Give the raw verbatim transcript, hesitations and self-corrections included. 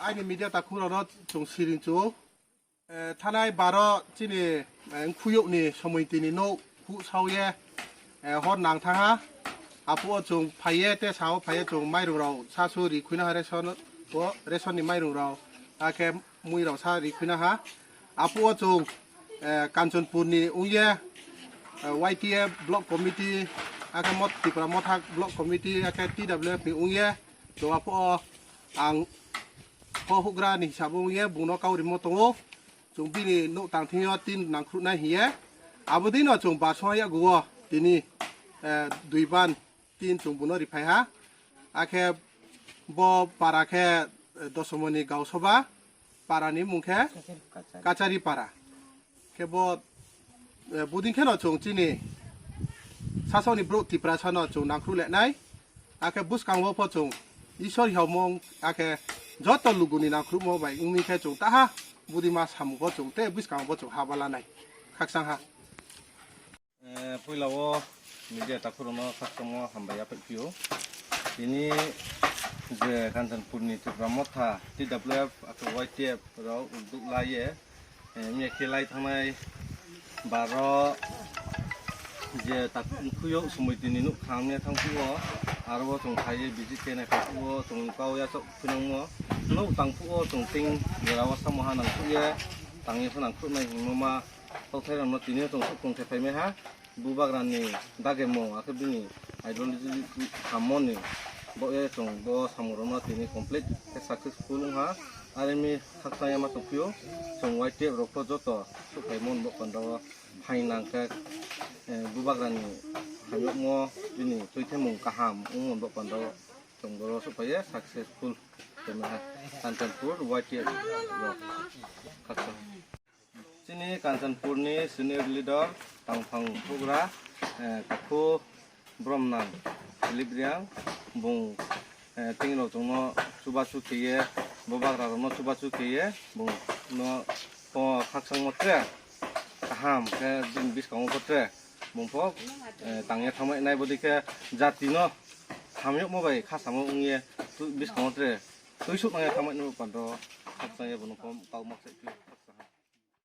Aini media takhuk rok no chwng siring chu. Eh, thanai baro chini, eh, khuyuk ni somoi tini no hu sao ye, eh, hor nang thang ha. Apu o chwng phai ye te sao phai ye chwng mairung rok sa su ri khuina ha ration o, ration ni mairung rok. Akhe mui rok sa ri khuina ha. Apu o chwng, eh, Kanchanpur ni ung ye, eh, Y T F block committee, akhe Mot-, Tripura Motha block committee, akhe T W F ni ung ye, to apu o ang ho hugra ni hisabo ung ye bung no kau rimo tongo. Chwng bini nuk tang thing yo tin nang khruh nai hiye. Abo dino chwng basong ya guo tini, eh, dui ban tin chwng buno riphai ha. Akhe bo para khe, eh, Dosomoni Gausoba para ni mung khe Kachari para. Khe bo, eh, buding khe no chwng chini sasoni bro Tiprasa no chwng nangkhru le nai. Akhe bwskango pho chwng Isor hiomong akhe joto luguni nangkhrumo bai wngmi khe chwng taha budima samung bo chwng te bwskango bo chwng haba lanai. Khaksang ha. Eh, puila o media takhurokno khakchangma hambai yaphaih phio. Tini je Kanchanpurni Tipra Motha, T W F, akhe Y T F rok ukduk lai ye, eh, wngya khe lai thangnai baro je tak-, khuyok somoi tini nuk khamya thang phio, aro bo chwng phai ye visit khe nai phai phio, chwng kau ya chok phinangmo. Nuk tang phio chwng ting jora o samo ha nang phio, tang ye pho nang phio nai hingmo ma. Tokthai rokno tini o chwng suk tong khe phaimai ha. Bubagrani dagemo, akhe bini ideology hamoni bo e chwng bo samung rokno tini complete khe successful wng ha. Arimi khakchangya ma tongphio, chwng Y T F rok pho joto suk phaimon bo panda o phainang khe, eh, bubagrani hamyokmo bini tuithemung kaham wngmon bo panda o chwng boro suk phaiye successful khe ma ha. Kanchanpur Y T F rok khakchang. Chini Kanchanpurni senior leader tangphang bugra, eh, Takhu Bromnang Philip Riang, bung, eh, tingrok chwngno chubachu kheye, bubagrarokno chubachu kheye, bung no, o, khakchangmo tre kaham khe bini bwskango pho tre bung pho, eh, tangya thangmai nai bodi khe jatino hamyokmo bai khasamo wngye tu-, bwskango tre tuisuk nangya thangmai nai pando khakchangya bono pho kau mak sai khakchang.